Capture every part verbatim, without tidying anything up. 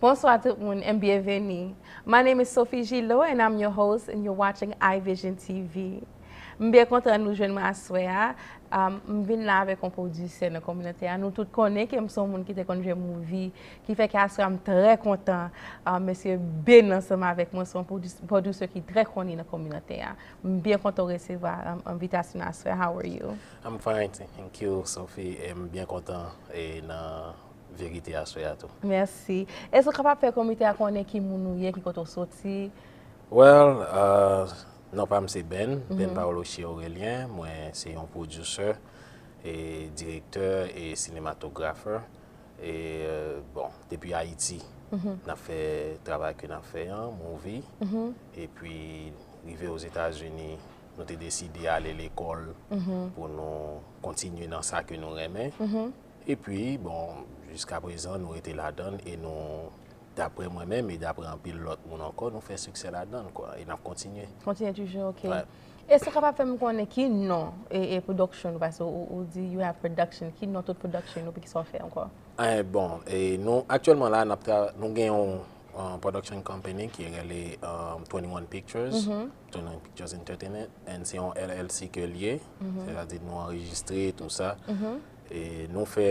Bonswa tout moun and byenveni. My name is Sophie Gillot and I'm your host and you're watching iVision T V. M byen kontan nou jwenn mwen aswè a. Um, m vin la avèk yon pwodisè nan kominote a. Nou tout konnen ke m se yon moun ki te konn jwe movie, ki fè ke aswè a m trè kontan. Um, mesye Ben ansanm avèk mwen se yon pwodis- pwodisè ki trè koni nan kominote a. M byen kontan w resevwa um, envitasyon aswè. How are you? I'm fine, thank you, Sophie. E m byen kontan e nan verite aswè a tou. Mèsi. Èske w kapab fè kominote a konnen ki moun ou ye, ki kote w soti? Well, uh, non pa m se Ben, Ben Paolo Chie Aurelien. Mwen se yon producer, e direktè e sinematographer. E euh, bon, depi Ayiti, n ap fè travay ke n ap fè an, movie. Epi rive Ozetazini, nou te deside ale lekòl pou nou kontinye nan sa ke nou renmen. Epi, bon, jiska prezan, nou rete ladan l e nou, daprè mwen menm e daprè anpil lòt moun ankò, nou fè siksè ladan l, kwa, e n ap kontinye. Kontinye toujou, ok. Wè. Èske w kapab fè m konnen ki non e, e production ou, paske ou, ou di you have production, ki non tout production ou, pou ki sa w fè ankò? Eh, bon, e nou, aktyèlman la, n ap tra- nou gen yon uh, production company ki rele um, twenty-one Pictures, twenty-one Pictures Entertainment, and se yon L L C ke l ye, sètadi nou anrejistre, tou sa. E nou fè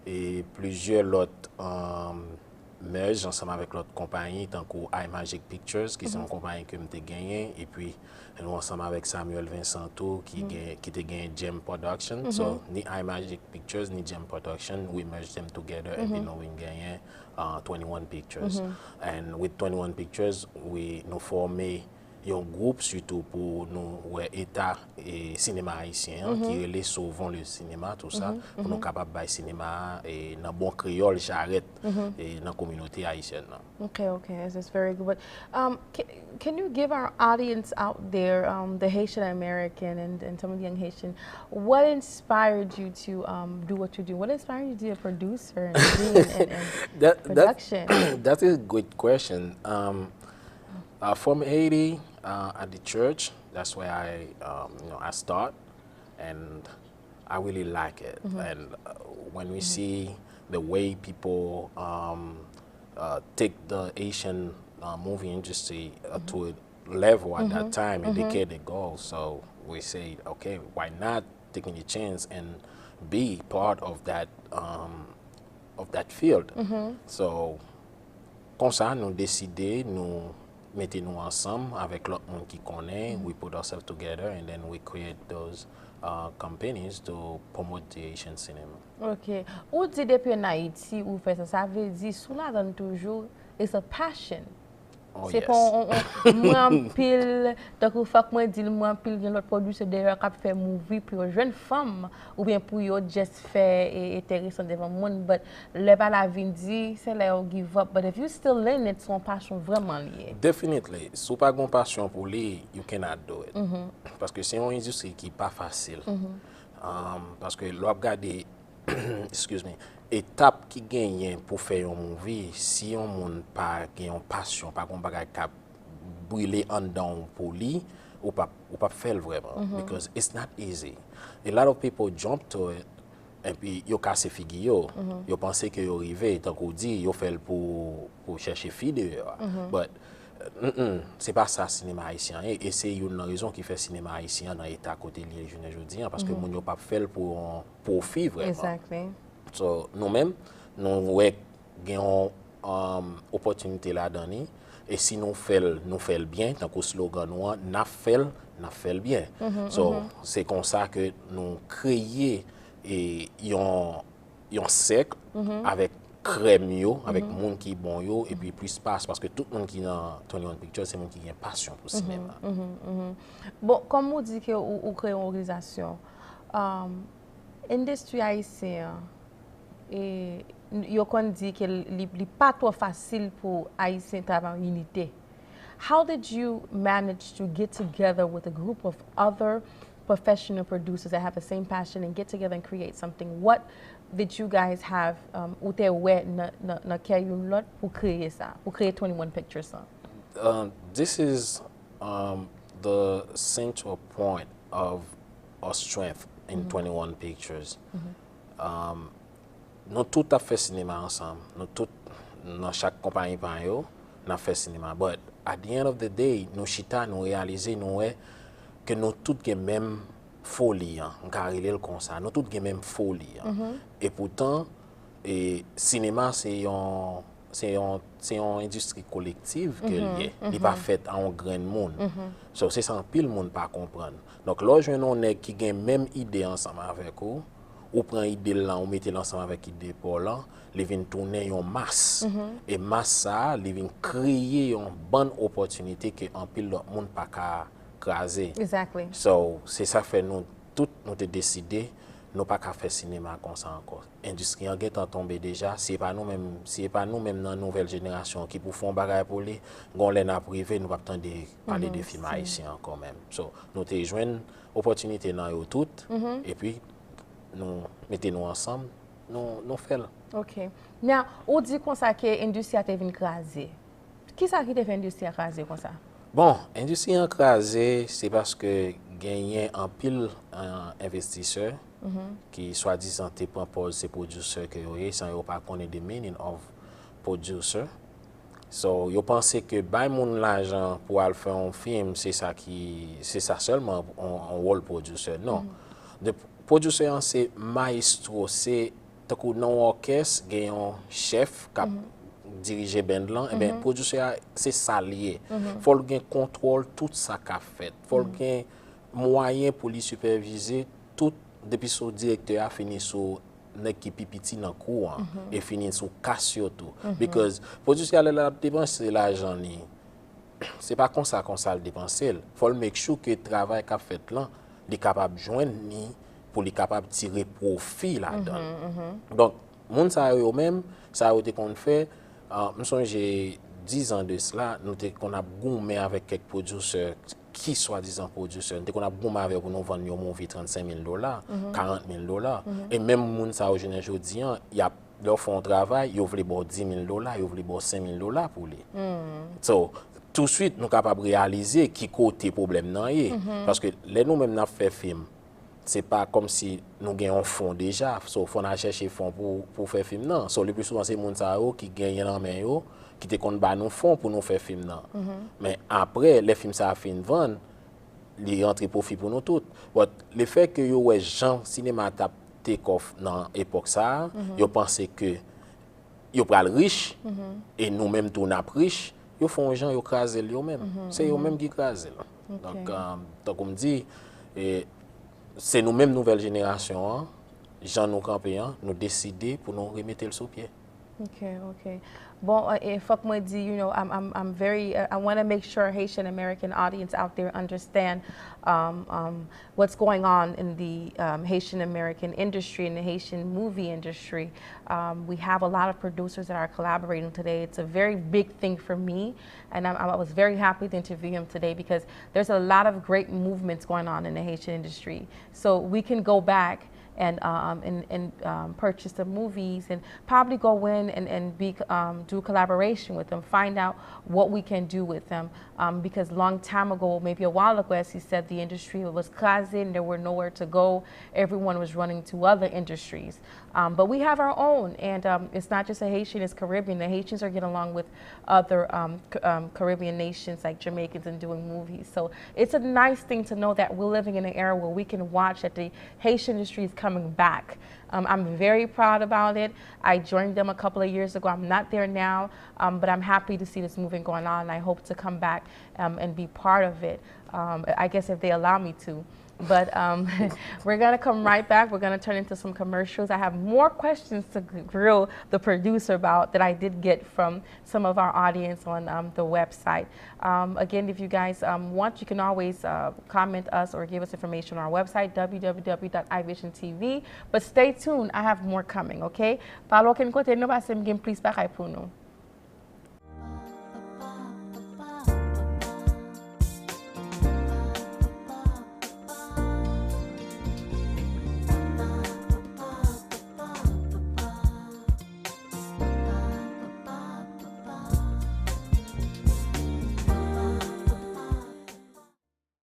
e plizyè lòt um, merge ansanm avèk lòt konpayi, tankou iMagic Pictures, ki se yon konpayi ke m te genyen, epi nou ansanm avèk Samuel Vincent tou, ki, gen, ki te genyen Gem Production. So, ni iMagic Pictures, ni Gem Production, we merge them together, epi nou vin genyen uh, twenty-one Pictures. And with twenty-one Pictures, we, nou fòme yon gwoup sitou pou nou wè eta e sinema ayisyen an, ki rele Sauvons le cinéma, tou sa, pou nou kapab bay sinema a e nan bon kreyòl jarèt e nan kominote ayisyèn nan. Okay, okay, this is very good. But um, can, can you give our audience out there, um, the Haitian American and, and some of the young Haitian, what inspired you to um, do what you do? What inspired you to be a producer and, do and, and, and That, production? That, that's a good question. Um, uh, from Haiti, uh, at the church, that's where I, um, you know, I start, and I really like it. And uh, when we see the way people um, uh, take the Asian uh, movie industry uh, to a level at that time, a decade ago, so we say, okay, why not taking a chance and be part of that um, of that field? So, konsa, nou deside, nou mete nou ansanm avèk lòt moun ki konnen, we put ourselves together and then we create those uh, companies to promote the Asian cinema. Ok. Ou di depi ann Ayiti ou fè sa, sa vle di si w ladan l toujou, it's a passion. Oh, Se yes. Kon on, on, mwen anpil, tankou fòk mwen di l, mwen anpil gen lòt pwodisè deyò k ap fè movie pou yo jwenn fanm oubyen pou yo just fè e, enteresan devan moun, but lè bagay la vin di, se lè yo give up, but if you still in it, se yon pasyon vrèman l ye. Definitely. Si w pa gen yon pasyon pou li, you cannot do it. Paske se yon endistri ki pa fasil. Um, paske lè w ap gade, excuse me, etap ki genyen pou fè yon movie, si yon moun pa gen yon pasyon, pa gen yon bagay k ap brile anndan w pou li, ou p ap, ou p ap fè l vrèman. Because it's not easy. A lot of people jump to it, epi yo kase figi yo. Yo panse ke yo rive, tankou w di, yo fè l pou, pou chèche fi deyò a. But, mm, mm, se pa sa sinema ayisyen an ye, e se youn nan rezon ki fè sinema ayisyen an nan eta kote l ye jounen jodi an, paske moun yo p ap fè l pou yon pwofi vrèman. Exactly. So, nou menm, nou wè gen yon um, opòtinite ladan li, e si nou fè l, nou fè l byen, tankou slogan nou an, n ap fè l, n ap fè l byen. So, se konsa ke nou kreye e, yon, yon sèk avèk krèm yo, avèk moun ki bon yo, epi plis pas, paske tout moun ki nan twenty-one Pictures, se moun ki gen pasyon pou sinema. Bon, kòm ou di ke ou, ou kreye yon òganizasyon, um, endistri ayisyen an, e, yo konn di ke li, li pa twò fasil pou Ayisyen travay an inite. How did you manage to get together with a group of other professional producers that have the same passion and get together and create something? What did you guys have, um, ou te wè nan, nan, nan kè youn lòt pou kreye sa, pou kreye twenty-one Pictures lan? Uh, this is um, the central point of our strength in twenty-one Pictures. Um, nou tout ap fè sinema ansanm. Nou tout, nan chak konpayi pa yo, n ap fè sinema. But at the end of the day, nou chita, nou reyalize, nou wè ke nou tout gen menm foli an. M ka rele l konsa. Nou tout gen menm foli an. Epoutan, e, sinema se yon, se yon, se yon endistri kolektiv ke l ye. Li pa fèt a yon grenn moun. So, se sa anpil moun pa konprann. Donk, lè w jwenn yon nèg ki gen menm ide ansanm avèk ou, ou pran ide l lan, ou mete l ansanm avèk ide pa w lan, li vin tounen yon mas. E mas sa a, li vin kreye yon bann opòtinite ke anpil lòt moun pa ka kraze. Exactly. So, se sa fè nou tout, nou te deside, nou pa ka fè sinema konsa ankò. Endistri an gentan tonbe deja, si e pa nou menm, si e pa nou menm nan nouvèl jenerasyon ki pou fè yon bagay pou li, gon lè n ap rive, nou p ap tande pale de fim ayisyen ankò menm. So, nou te jwenn opòtinite nan yo tout, epi nou mete nou ansanm, nou, nou fè l. Ok. Now, ou di konsa ke endistri a te vin kraze. Kisa ki te fè endistri a kraze konsa? Bon, endistri an kraze, se paske genyen anpil, eh, envestisè ki swadizan te pran pòz se producer ke yo ye, san yo pa konnen the meaning of producer. So, yo panse ke bay moun lajan pou al fè yon fim, se sa ki, se sa sèlman yon, yon wòl producer. Non. The producer an se maestro, se tankou nan yon òkès, gen yon chèf k ap dirije band lan, ebyen, producer a, se sa l ye. Fò l gen kontwòl tout sa k ap fèt. Fò l gen mwayen pou li sipèvize tout, depi sou direktè a, fini sou nèg ki pi piti nan crew an, e fini sou cast yo tou. Because producer a, lè l ap depanse lajan li, se pa konsa, konsa l depanse l. Fò l make sure ke travay k ap fèt lan, li kapab jwenn li pou li kapab tire pwofi ladan l. Donk, moun sa yo, yo menm, sa yo te konn fè, ah, m sonje diz an de sila, nou te konn ap goumen avèk kèk producer ki swadizan producer. Nou te konn ap goumen avè yo pou nou vann yon movie trannsenk mil dola, karant mil dola. E menm moun sa yo jounen jodi an, y ap, lè w fè yon travay, yo vle ba w di mil dola, yo vle ba w senk mil dola pou li. So, touswit, nou kapab reyalize ki kote pwoblèm nan ye. Paske lè nou menm n ap fè fim, se pa kòmsi nou gen yon fon deja. So, fò n al chèche fon pou, pou fè fim nan. So, le pli souvan, se moun sa yo ki genyen nan men yo, ki te konn ba nou fon pou nou fè fim nan. Men apre, lè fim sa a fin vann, li rantre pwofi pou nou tout. But, lefètke yo wè jan sinema t ap take off nan epòk sa a, yo panse ke yo pral rich, e nou menm tou n ap rich, yo fè yon jan, yo kraze l yo menm. Se yo menm ki kraze l. Donk, eh, tankou m di, e, se nou menm nouvèl jenerasyon an, jan nou kanpe an, nou deside pou nou remete l sou pye. Ok, ok. Bon, uh, e fòk mwen di, you know, I'm, I'm, I'm very, uh, I want to make sure Haitian American audience out there understand, um, um, what's going on in the, um, Haitian American industry, in the Haitian movie industry. Um, we have a lot of producers that are collaborating today. It's a very big thing for me, and I'm, I was very happy to interview him today because there's a lot of great movements going on in the Haitian industry. So we can go back and, um, and, and, um, purchase some movies and probably go in and, and be, um, do collaboration with them, find out what we can do with them. Um, because long time ago, maybe a while ago, as he said, the industry was crazy and there were nowhere to go. Everyone was running to other industries. Um, but we have our own, and, um, it's not just a Haitian, it's Caribbean. The Haitians are getting along with other, um, C-, um, Caribbean nations like Jamaicans and doing movies. So it's a nice thing to know that we're living in an era where we can watch that the Haitian industry is coming back. Um, I'm very proud about it. I joined them a couple of years ago. I'm not there now, um, but I'm happy to see this movement going on, and I hope to come back, um, and be part of it, um, I guess if they allow me to. But, um, we're gonna come right back. We're gonna turn into some commercials. I have more questions to gr-, grill the producer about that I did get from some of our audience on, um, the website. Um, again, if you guys, um, want, you can always, uh, comment us or give us information on our website, w w w dot i vision t v. But stay tuned, I have more coming, okay? Pa al okenn kote, non, paske m gen plis bagay pou nou.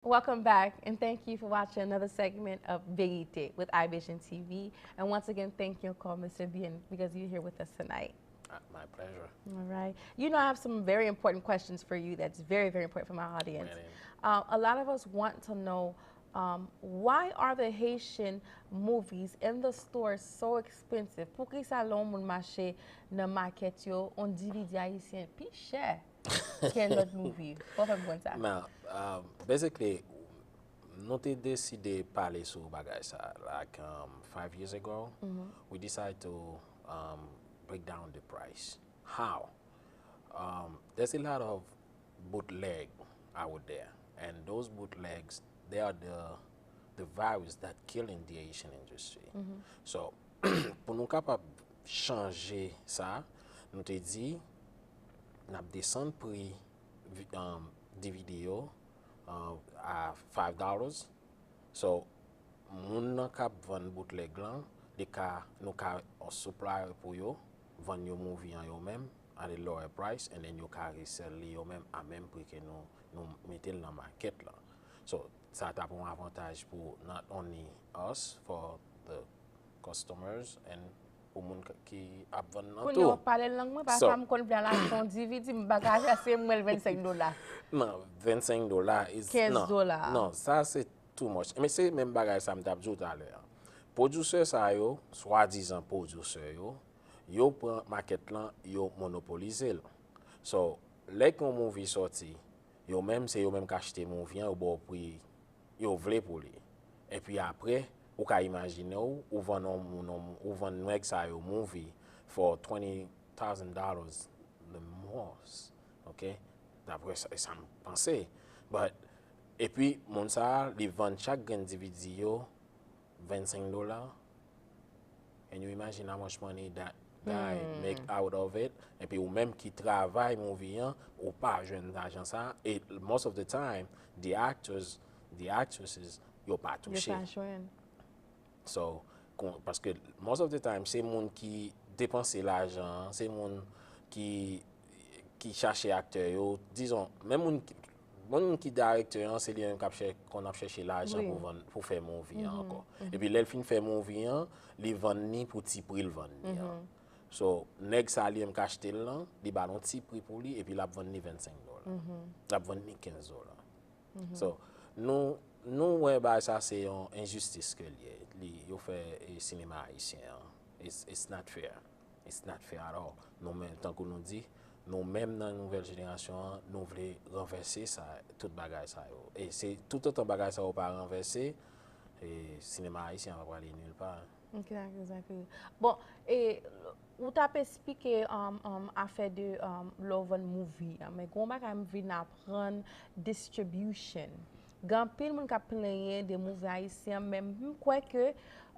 Welcome back, and thank you for watching another segment of Verite with iVision T V. And once again, thank you encore, Mister Bien, because you're here with us tonight. Uh, my pleasure. All right. You know, I have some very important questions for you that's very, very important for my audience. Ready. Um, a lot of us want to know um, why are the Haitian movies in the stores so expensive? Poukisa lè yon moun mache nan makèt yo, yon D V D ayisyen pi chè ke lòt movie? Fò fè m konn sa. Now, um, basically, nou te deside pale sou bagay sa. Like um, five years ago, we decided to um, break down the price. How? Um, there's a lot of bootleg out there, and those bootlegs, they are the the virus that killing the Haitian industry. So, pou nou kapab chanje sa, nou te di n ap desann pri vi- um, D V D yo uh, a five dollars. So, moun nan k ap vann bootleg lan, li ka, nou ka yon supplier pou yo, vann yo movie an yo menm at a lower price, and then yo ka resell li yo menm a menm pri ke nou, nou mete l nan makèt lan. So, sa t ap yon avantaj pou not only us, for the customers, and pou moun k- ki ap vann nan Kounye a w tou. Pale lang mwen, pa So- sa m konn vle al achte yon D V D, m pa ka achte, se mwen l vennsenk dola. Non, vennsenk dola is Kenz non, dola. Non, sa se too much. Men se menm bagay sa m t ap di w talè a. Pwodisè sa yo, swadizan pwodisè yo, yo pran makèt lan, yo monopolize l. So, lè k yon movie sòti, yo menm se yo menm k achte movie an, yo ba w pri yo vle pou li. Epi apre, ou ka imajine w, ou vann yon moun, yon- ou vann nèg sa yo movie for twenty thousand dollars the most, ok? Daprè sa, sa m panse. But, epi, moun sa a, li vann chak grenn D V D yo vennsenk dola. Can you imagine how much money that guy make out of it? Epi ou menm ki travay movie an, ou pa jwenn lajan sa. E most of the time, the actors, the actresses, yo pa Yo touche. pa jwenn. So, kon, paske most of the time, se moun ki depanse lajan an, se moun ki, ki chache aktè yo. Dizon, menm moun ki, moun ki direktè an, se li menm k ap chè- konn ap chèche lajan Wi. Pou vann, pou fè movie an ankò. Epi lè l fin fè movie an, li vann li pou ti pri l vann li an. So, nèg sa li menm k achte l lan, li ba l yon ti pri pou li, epi l ap vann li vennsenk dola. L ap vann li kenz dola. So, nou, nou wè bagay sa se yon enjistis ke l ye. Li, yo fè e, sinema ayisyen an. It's, it's not fair. It's not fair at all. Nou menm, tankou nou di, nou menm nan nouvèl jenerasyon an, nou vle ranvèse sa, tout bagay sa yo. E se toutotan bagay sa yo pa ranvèse, e, sinema ayisyen an pa prale nil pa. Exactly. Bon, e ou t ap esplike um, um, afè de um, lè w vann movie an, men gon bagay m vin aprann, distribution. Gen anpil moun k ap plenyen de movie ayisyen, men m kwè ke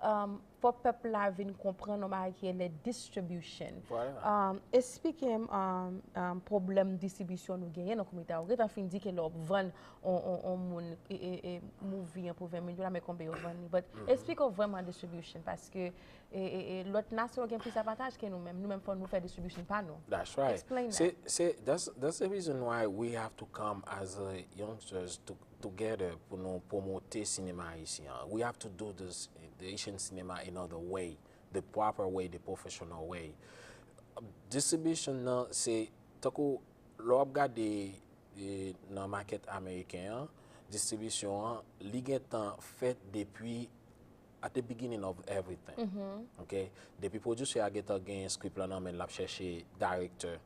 um, fò pèp la vin konprann yon bagay ki rele distribution. Voilà. Um, esplike m um, um, pwoblèm distribisyon nou genyen nan kominote a. Ou gentan fin di ke lè w ap vann on, on, on moun e, e, e, movie an pou ven mil dola, men konbe yo vann li. But esplike w vrèman distribution, paske e, e, e, lòt nasyon yo gen plis avantaj ke nou menm. Nou menm fò nou fè distribution pa nou. That's right. Explain Se, se, that's, that's the reason why we have to come as a youngsters to, together pou nou pwomote sinema ayisyen an. We have to do this, the Haitian cinema another way, the proper way, the professional way. Distribution nan, se, tankou, lè w ap gade e, nan makèt ameriken an, distribisyon an, li gentan fèt depi at the beginning of everything. Ok? Depi pwodisè a gentan genyen script lan nan men l, l ap chèche director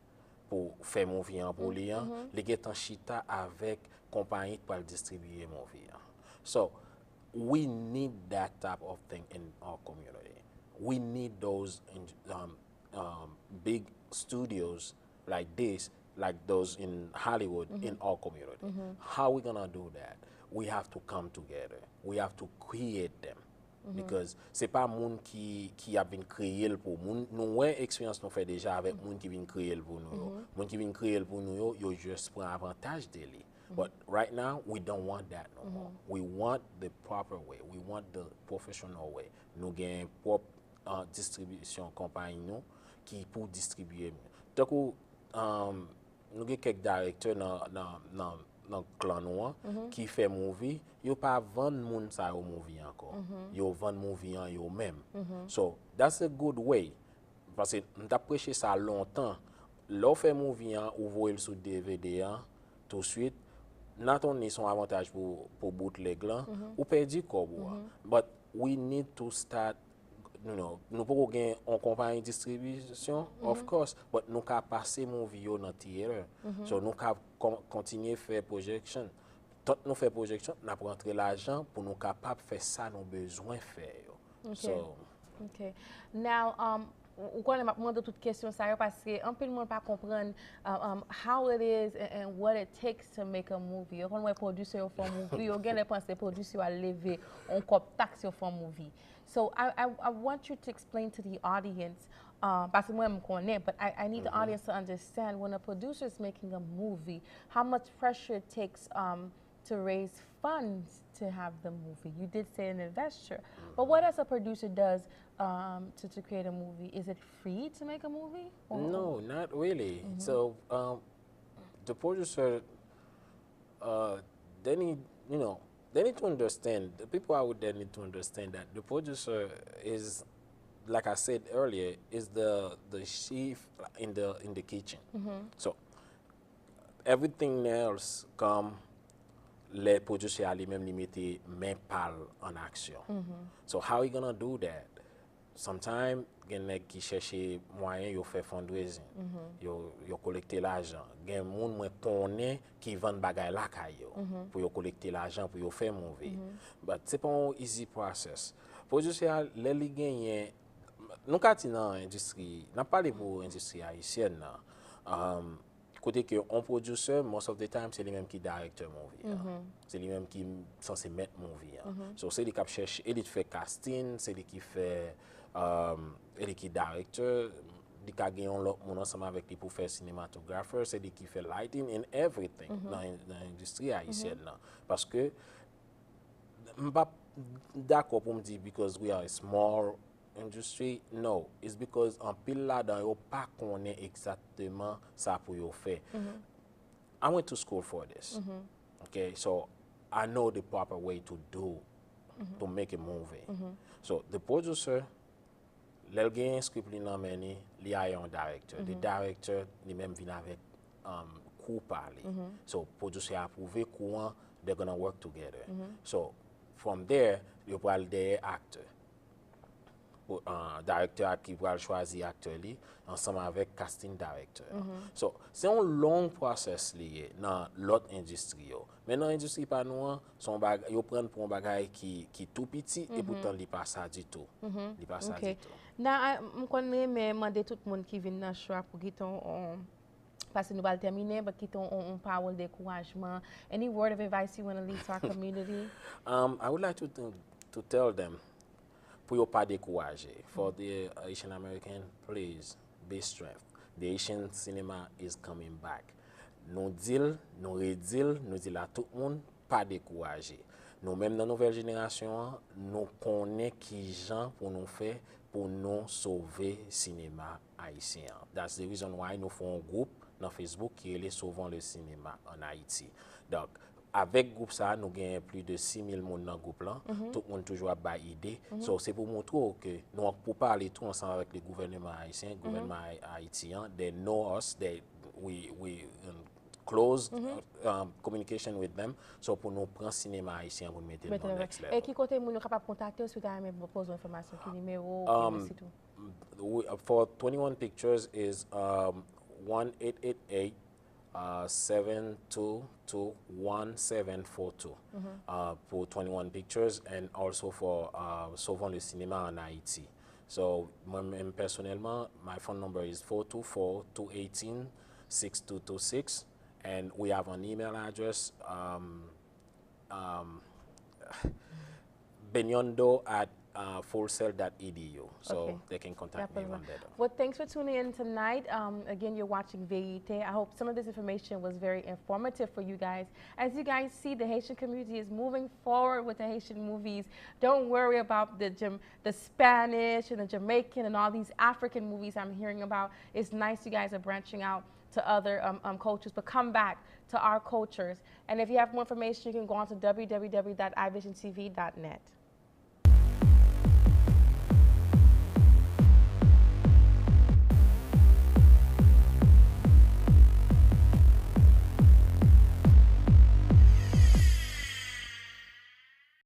pou fè movie an pou li an, li gentan chita avèk konpayi k pral distribiye movie an. So, we need that type of thing in our community. We need those um, um, big studios like this, like those in Hollywood, in our community. How we gonna do that? We have to come together. We have to create them. Because se pa moun ki, ki ap vin kreye l pou moun. Nou wè eksperyans nou fè deja avèk moun ki vin kreye l pou nou yo. Moun ki vin kreye l pou nou yo, yo just pran avantaj de li. But right now, we don't want that no more. We want the proper way. We want the professional way. Nou gen pwòp uh, distribisyon konpayi nou ki pou distribiye. Tankou um, nou gen kèk director nan, nan, nan, nan klan nou an ki fè movie, yo pa vann moun sa yo movie ankò. Yo vann movie an yo menm. So, that's a good way. Paske m t ap preche sa lontan. Lè w fè movie an, ou voye l sou D V D an, touswit, not only se yon avantaj pou, pou bootleg lan, ou pèdi kòb ou an. But we need to start, you know, nou poko gen yon konpayi distribisyon, of course, but nou ka pase movie yo nan theater. So nou ka kon- kontinye fè projection. Tant nou fè projection, n ap rantre lajan pou nou kapab fè sa nou bezwen fè yo. Ok. So, ok. Now, um, ou konnen m ap mande tout kesyon sa yo paske anpil moun pa konprann uh, um, how it is and, and what it takes to make a movie. Yo konn wè pwodisè yo fè yon movie, yo genlè panse pwodisè yo al leve yon kòb taks yo fè yon movie. So I, I, I want you to explain to the audience, uh, paske mwen m konnen, but I, I need the audience to understand when a producer is making a movie, how much pressure it takes um, to raise funds to have the movie. You did say an investor, but what else a producer does um, to, to create a movie? Is it free to make a movie? Or? No, not really. So um, the producer, uh, they need, you know, they need to understand. The people out there need to understand that the producer is, like I said earlier, is the the chef in the in the kitchen. So everything else come lè pwodisè a li menm li mete men pa l an aksyon. So how he gonna do that? Sometimes gen nèg ki chèche mwayen yo fè fundraising, yo, yo kolekte lajan. Gen moun mwen konnen ki vann bagay lakay yo pou yo kolekte lajan pou yo fè movie. But se pa yon easy process. Pwodisè a, lè li genyen, nou ka di nan endistri, n ap pale pou endistri ayisyèn nan. Um, kote ke yon pwodisè, most of the time, se li menm ki director movie an. Se li menm ki sanse mèt movie an. So, se li k ap chèche, e li k fè casting, se li ki fè, um, e li ki director, li ka gen yon lòt moun ansanm avèk li pou fè cinematographer, se li ki fè lighting and everything nan, nan endistri ayisyèn nan. Paske, m pa dakò pou m di because we are a small industry, no, it's because anpil ladan yo pa konnen egzakteman sa pou yo fè. I went to school for this. Okay, so I know the proper way to do to make a movie. So the producer, lè l gen script li nan men li, li hire yon director. The director li menm vin avèk um, kou pa li. So producer a apwouve kou an, they're gonna work together. So from there, yo pral dèyè actor. Pou, uh, director a ki pral chwazi actor li ansanm avèk casting director. So se yon long process li ye nan lòt endistri yo. Men nan endistri pa nou an, se yon bagay, yo pran l pou yon bagay ki, ki tou piti, e poutan li pa sa ditou. Li pa sa ditou. Nan, m konn renmen mande tout moun ki vin nan show a pou kite yon, paske nou pral tèmine, but kite yon, yon pawòl dekourajman. Any word of advice you want to leave to our community? Um, I would like to, to, to tell them pou yo pa dekouraje. For the Haitian American, please be strength. The Haitian cinema is coming back. Nou di l, nou redi l, nou di l a tout moun, pa dekouraje. Nou menm nan nouvèl jenerasyon an, nou konnen kijan pou nou fè pou nou sove sinema ayisyen an. That's the reason why nou fè yon gwoup nan Facebook ki rele Sauvons le cinéma en Haïti. Donk, avèk gwoup sa a, nou genyen plis de sis mil moun nan gwoup lan. Tout moun toujou ap bay ide. So, se pou montre w ke nou an pou pale tou ansanm avèk le gouvènman ayisyen, gouvènman Ay- Ayiti an, they know us, they, we, we, um, close um, communication with them. So pou nou pran sinema ayisyen pou nou mete l nan next level. E ki kote moun yo kapab kontakte w si w ta renmen poze yon enfòmasyon, ki nimewo, ki sitou? We, for twenty-one Pictures is um, one eight eight eight, uh, seven two two one seven four two, uh, pour twenty-one Pictures and also for uh, Sauvons le cinéma en Haïti. So, mwen menm pèsonèlman, my phone number is four two four, two eighteen, six two two six, and we have an email address, um, um, benyondo at uh, fullsail dot e d u. So they can contact me even better. Well, thanks for tuning in tonight. Um, again, you're watching Vérité. I hope some of this information was very informative for you guys. As you guys see, the Haitian community is moving forward with the Haitian movies. Don't worry about the Jam- the Spanish and the Jamaican and all these African movies I'm hearing about. It's nice you guys are branching out to other um, um, cultures, but come back to our cultures. And if you have more information, you can go on to w w w dot i vision t v dot net.